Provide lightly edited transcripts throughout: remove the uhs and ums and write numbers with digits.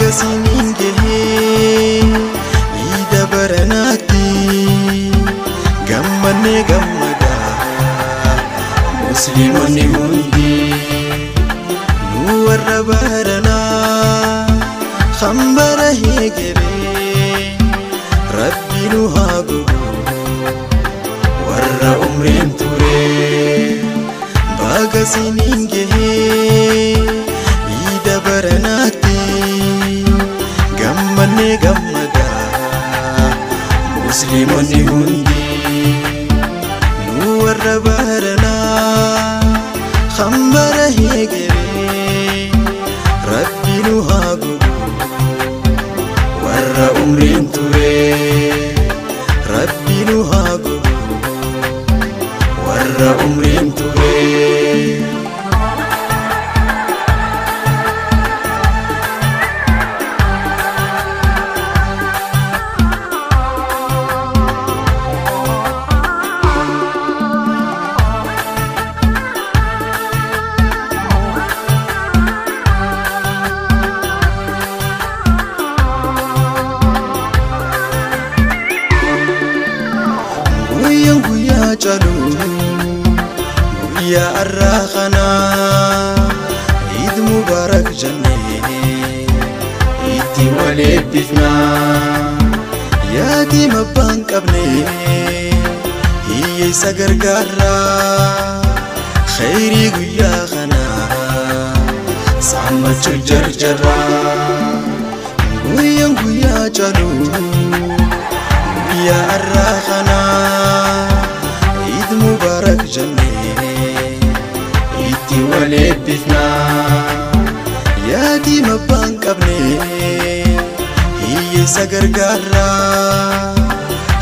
Baga siniin gahee iida baranaatti gammannee gammadaa musliimonni hundi nu warra baranaa hambara heegeree rabbi nu haa godhu warra umriin ture. Baga siniin gahee iida baranaatti gammannee gammadaa musliimonni hundi nu warra baranaa hambara heegeree rabbi nu haa godhu warra umriin ture, rabbi nu haa godhu warra umriin ture. Guyyaan guyyaa caalu guyyaa har'aa kanaa Eid Mubarak jennee itti wal eebbifnaa. Yaatii abbaan qabne hiyyeessa gargaarraa khayrii guyyaa kanaa saammachuu jarjarraa. Guyyaan guyyaa caalu guyyaa har'aa kanaa Eid Mubarak jennee itti wal eebbifnaa. Yaatii abbaan qabne hiyyeessa gargaarraa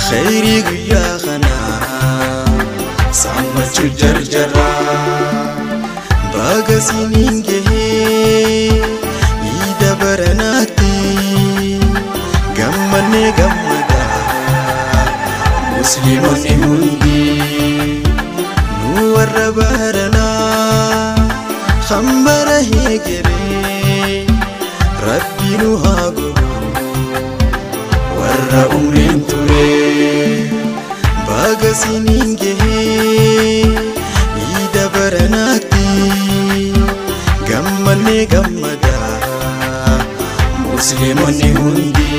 khayrii guyyaa kanaa saammachuu jarjarraa. Baga siniin gahee iida baranaatti gammannee gammadaa musliimonni hundi nu warra baranaa hambara heegeree rabbi nu haa godhu warra umriin ture. Baga siniin gahee iida baranaatti gammannee gammadaa musliimonni hundi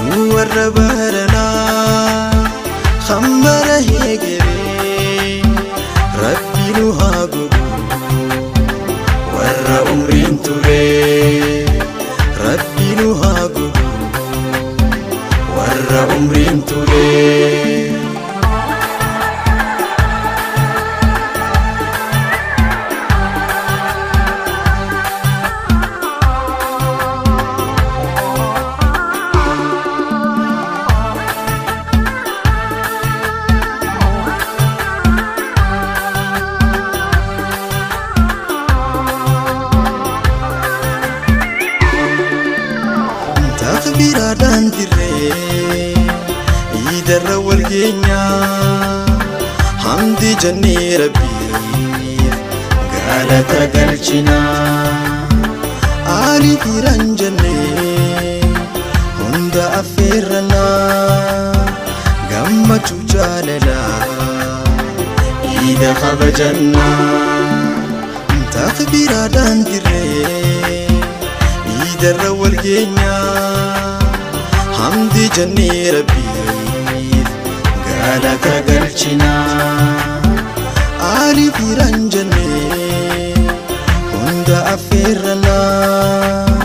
nu warra baranaa hambara heegeree rabbi nu haa godhu warra umriin ture, rabbi nu haa godhu warra umriin ture. Takbiraadhaan dirree iidarra wal geenyaa hamdi jennee rabbiif galata galchinaa aalii firan jennee hunda affeerrannaa gammachuu jaalalaa iida kabajannaa. Takbiraadhaan dirree iidarra wal geenyaa hamdi jennee rabbiif galata galchinaa aalii firan jennee hunda affeerrannaa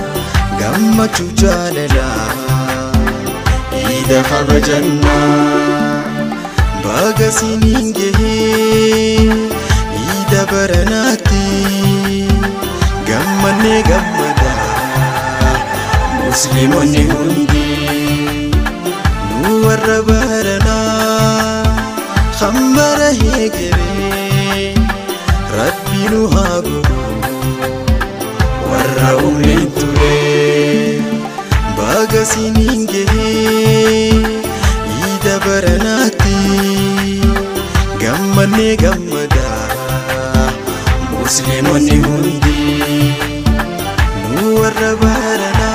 gammachuu jaalalaa iida kabajannaa. Baga siniin gahee iida baranaatti gammannee gammadaa musliimonni hundi nu warra baranaa hambara heegeree rabbi nu haa godhu warra umriin ture. Baga siniin gahee iida baranaatti gammannee gammadaa musliimonni hundi nu warra warra baranaa.